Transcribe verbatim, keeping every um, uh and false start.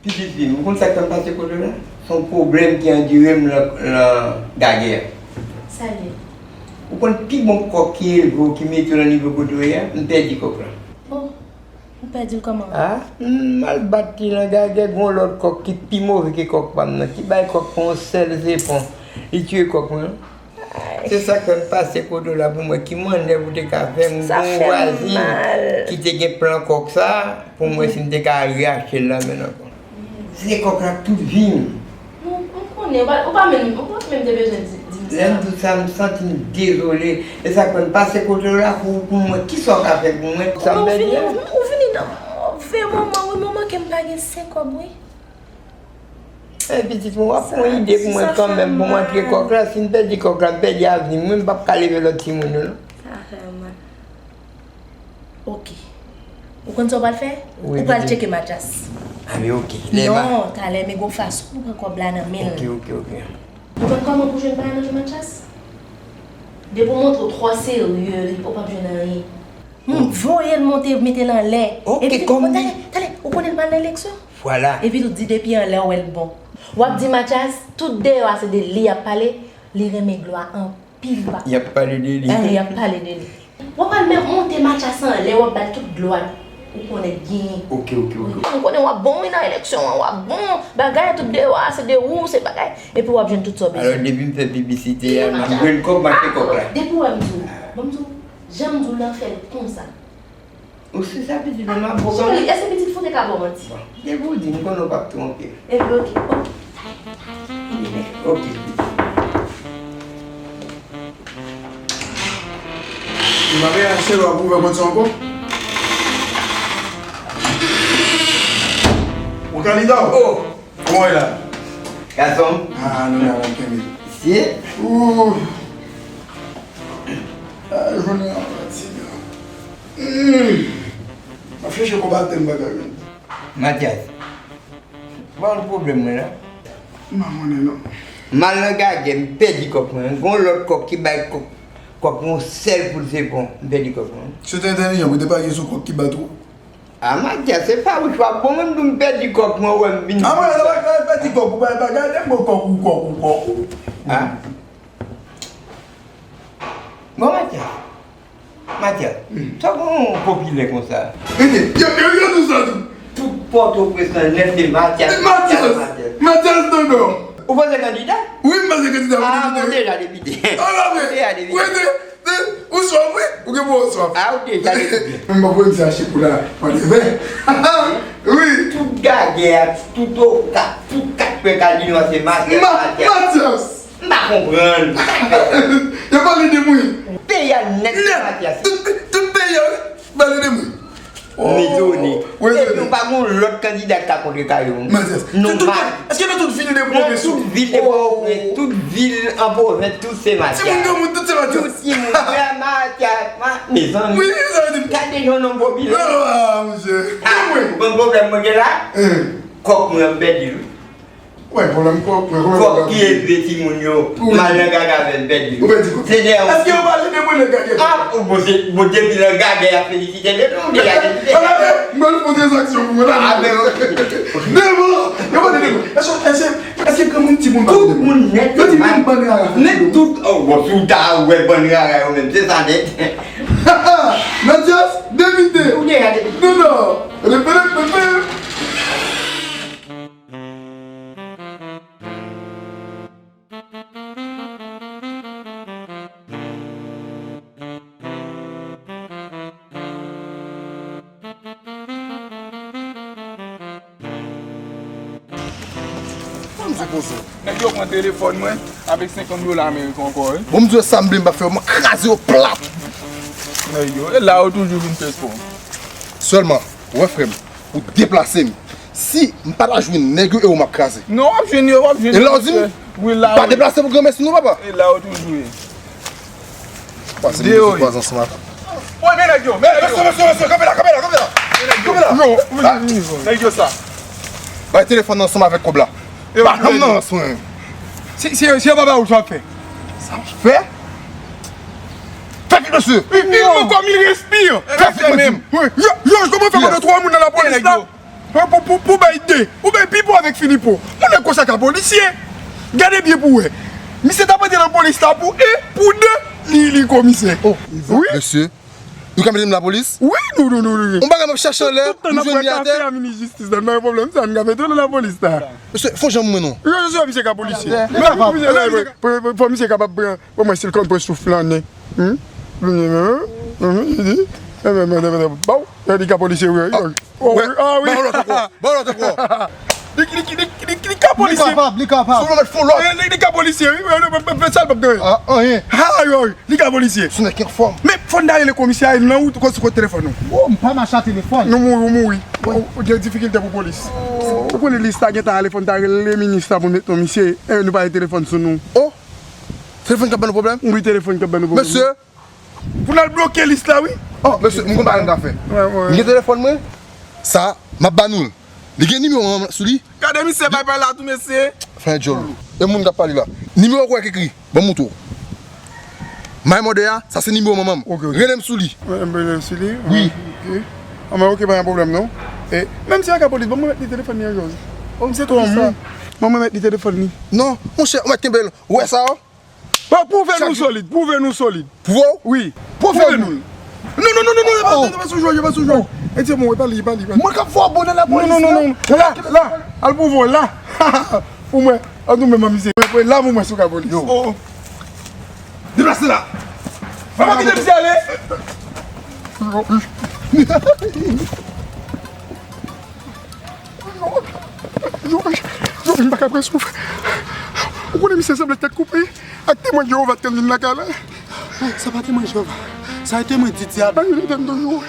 Pitit fi m, ou konn sa k fè m pase kote w la? Se yon pwoblèm ki andire m nan, nan gagè a. Sa l ye? Ou konn pi bon kòk ki elve w, ki mete w nan nivo kote w ye a, m pèdi kòk la. Oh, ou pèdi l kòman? Ah, m al bat li nan gagè, gen yon lòt kòk ki pi move ke kòk pa m nan, ki bay kòk mwen yon sèl zepon. Li tiye kòk mwen. Se sa k fè m pase kote w la pou m wè ki mannèv ou te ka fè. M gen yon vwazin ki te gen plan kòk sa, pou m wè si m te ka al reyachte l nan men l ankò. Se kòk la tout vi m. M konnen, ou pa menm, ou pa menm te bezwen di m sa. Lè m di w sa, m santi m dezole. E sa k fè m pase kote w la pou, pou m wè kisa w ka fè pou mwen. Sa m pèdi a. Ou vini nan move moman wi, moman ke m pa gen senk kòb wi. E pitit mwen, w ap pran ide pou mwen kanmenm, pou m antre kòk la. Si m pèdi kòk la, m pèdi avni m. Mwen, m p ap ka leve lòt timoun yo, non. Sa fè mal. Ok. Ou konn sa w pral fè? Ou pral tcheke Matyas. A men ok. Non, talè, men gon fason pou pran kòb la nan men l. Ok, ok, ok. Ou konn kòman pou jwenn bagay nan men Matyas? Depi w montre w twò serye, ou p ap jwenn anyen. M voye l monte, mete l anlè. Ok, epi, kòm talè, talè, ou konnen l pral nan eleksyon? Vwala. Epi tou di depi anlè ou wè l bon. W ap di Matyas, tout deyò a se de li y ap pale, li renmen glwa anpil papa. Y ap pale de li. Eh, y ap pale de li. W ap al menm monte Matyas anlè, w ap ba l tout glwa ou konnen genyen. Ok, ok, ok. M konnen w ap bon wi nan eleksyon an, w ap bon, bagay tout deyò a se de ou, se bagay, epi w ap jwenn tout sa w bezwen. Alò depi m fè piblisite a, m ap jwenn kòb, m achte kòk la. Depi w wè m di w, bon m di w, jan m di w lan fè l konsa. Ou si sa pitit mwen ap bon. Cheri, èske pitit fout te ka ba w manti? Bon, depi w di, m konnen w p ap twonpe. Epi ok. Ok. Ou pa vle al cheri w ap ouvè pòt sa ankò? Ou kandida w? Oh! Kòman w ye la? Gason m. Ah, nou la, la, kenbe. Mesye. Ooh. Ah, jounen an fatige. Hmm. M ap chèche konba tèm bagay yo. Matyas, ou pa konn pwoblèm mwen la? M pa konnen non. M al nan gagè, m pèdi kòk mwen. Gen yon lòt kòk ki bay kòk, kòk yon sèl poul se bon. M pèdi kòk mwen. Se te entèlijan, pou te pale sou kòk ki bat ou. Ah, Matyas, se fawouch w ap bon, mwen m di w m pèdi kòk mwen, ou wè m vin. Ah, mwen, lè w pèdi kòk ou, pa, pa gade m kòk ou, kòk ou, kòk ou. Ah. Bon, Matyas. Matyas, sa w gon popilè konsa? Yo, yo, yo di sa tou. Tout Pòtoprens lan nèt se Matyas, Matyas, Matyas. Matyas Dondon. Ou panse kandida? Wi, m panse kandida pou depite. Ah, ou deja depite. Ah, la, men. Ou deja depite. Ou swaf, wi. Ou gen bon swaf. Ah, ou deja depite. Men m pa pou di sa chip ou la. Mwen te vè. Wi. Tout gagè a, tout Okap, tout kat pwen Kalino a se Matyas, Matyas. Matyas. M pa konprann. Yo pale de mwen. Peyi a nèt se Matyas. Tout, tout peyi a, wi. Pale de mwen. M etone. Epi w pa gen yon lòt kandida ki ka kontre Kayo. Matyas. Non, tout, tout, èske nan tout vil de pwovens? Nan tout vil de pwovens, tout vil an pwovens, tout se Matyas. Timoun granmoun, tout se Matyas. Tout timoun, frè Matyas, ma-, mezanmi. Wi, sa di. Gade yon nonm popilè. Ah, mesye. Ah, ou konn pwoblèm mwen gen la? Kòk mwen an m pèdi l wi. Wè, pwoblèm kòk, mwen, pwoblèm kòk ki elve timoun yo, m al nan gagè avè l, m pèdi. Ou pèdi kòk. Se dèyè. Èske yo pale de mwen nan gagè? Ah, ou bon, se, bon, depi nan gagè y ap felisite l, epi ou deja felisite. Ala, mwen fè tranzaksyon pou mwen la. Ah, men, ok. Devan, yo pale de mwen. Èske, èske, èske granmoun timoun pale de mwen? Tout moun nèt. Yo di menm bann rara. Men tout, oh, bon, si w ta wè bann rara yo menm, se sa nèt. Matyas, depite. Ou deja depite. Non, non. Repete, repete. Nèg yo pran telefòn mwen avèk senkant dola ameriken ankò, wi. Bon, m di w sa m vle, m pa fè yo, m kraze yo plat. Nèg yo, e la yo toujou vin fè spò. Sèlman, ou wè frè m, ou deplase m. Si m pa ta jwenn nèg yo, e ou m ap kraze. Non, w ap jwenn yo, w ap jwenn yo. E la w di m, wi, la, pa deplase pou granmèsi non, papa. E la yo toujou ye. Pase m sou baz ansanm ak. Oy, men nèg yo, men nèg yo. Mesye, mesye, mesye, kanpe la, kanpe la, kanpe la. Kanpe la. Nèg yo sa. Bay telefòn nan ansanm avèk kòb la. Ba kòb nan ansanm. Si, si, si yo pa ba ou, sa w ap fè? Sa w ap fè? Fè vit, mesye. Il, il, il respire. Fè vit, mesye. Yo, yo, kòman fè konn twa moun nan lapolis la? Pou, pou, pou, pou bay de. Ou bay pi Avèk Filipo. Moun nan konsa ka polisye. Gade byen pou wè. Misye t ap antre nan polis la pou en, pou de, li, li komisè. Oh, wi. Mesye, nou ka mete m lapolis? Wi, nou, nou, nou, nou. Yon bagay m ap chache anlè, m jwenn li atè. Tout tan n ap bwè kafe a, minis jistis la, nou pa gen pwoblèm sa, n ka mete w nan lapolis la. Mesye, fò jan m mwen non. Yo, yo, yo, misye ka polisye. Li kapab. Fò misye kapab pran, pran mwen si l konn pran souf lan nen. Hmm? Bon, yo di, bon, yo di ka polisye, wi. Oh, wi, ah, wi. Ba yon lòt ankò, ba yon lòt ankò. Li, li, li, li, li, li ka polisye. Li kapab, li kapab. Sou mèt fon lòt. Eh, li, li ka polisye, wi. Fè sa l p ap genyen. Ah, anyen. Ha, yo, li ka polisye. Se nèg ki anfòm. Men fò n ta rele komisè a, nan wout, kote telefòn nou. Oh, m pa mache a telefòn. Nou mouri, ou mouri. Ou, ou gen difikilte pou polis. Ou konnen lis la gentan ale, fò n ta rele minis la pou n met non misye. Eh, nou pa gen telefòn sou nou. Oh, telefòn k ap ban nou pwoblèm? Wi, telefòn k ap ban nou pwoblèm. Mesye, pou n al bloke lis la, wi. Oh, mesye, m konn bagay m ka fè. M gen telefòn mwen. Sa, m ap ba nou l. Li gen nimewo manman m sou li. Gade misye bay bay la tou, mesye. Fè djòl. E moun k ap pale la. Nimewo w wè k ekri. Ban m montre w. My mother a, sa se nimewo manman m. Ok, ok. Rele m sou li. Rele m sou li? Wi. Ok. Anben, ok, pa gen pwoblèm non. E, menm si a ka polis, ban mwen met li telefòn li an jòj. Oh, misye twò mou. Ban mwen met li telefòn li. Non, monchè, ou mèt kenbe l. Ou wè sa, oh? Bon, pwouve nou solid, pwouve nou solid. Pwouve w? Wi. Pwouve nou. Non, non, non, non, non, e pa, e pa sou jòj, e pa sou jòj. E di mwen, e pa li, e pa li, e pa li. Mwen k ap fè w bon nan lapolis. Non, non, non, non. La, la. Al pwouve w la. Pou mwen, an nou menm an misye. Mwen, mwen, la pou mwen sou ka polis. Yo. Oh, oh. Deplase la. Pa kite misye ale. Yo, yo, yo, m pa ka pran souf. Ou konnen misye sanble tèt koupe. Ak temwen Jewova t konn vin lakay la. Sa pa temwen Jewova. Sa e temwen di dyab. Ay, li tann toujou.